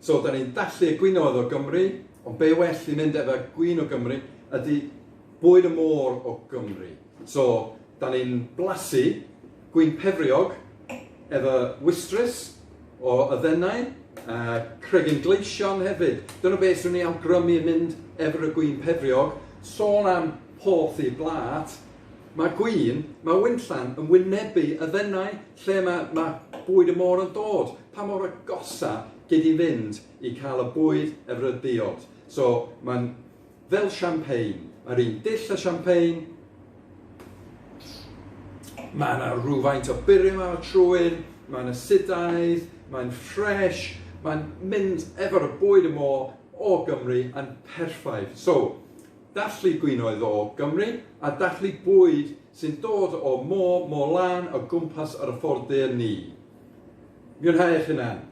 So, da ni'n dathlu y gwinoedd o Gymru, ond be well i mynd efo gwin o Gymru ydy bwyd y môr o Gymru. So, da ni'n blasu gwin pefriog efo wystrys o y Ddennau, a cregyn gleision hefyd. Dyna beth swn i awgrymu yn mynd efo'r y gwin pefriog. Sôn am porth i blât, mae gwin, mae winllan yn wynebu y Ddennau lle mae, mae bwyd y môr yn dod. Pa mor agosa gei di fynd i cael y bwyd efo'r y diod. So, mae'n fel champagne. Mae'r un dull â champagne. Mae yna rhywfaint o burum ar y trwyn, mae'n asidaidd, mae'n ffres, mae'n mynd efo'r bwyd y môr o Gymru yn perffaith. So, dathlu gwinoedd o Gymru a dathlu bwyd sy'n dod o môr, môr lân o gwmpas yr affordir ni. Mwynhau eich hunan.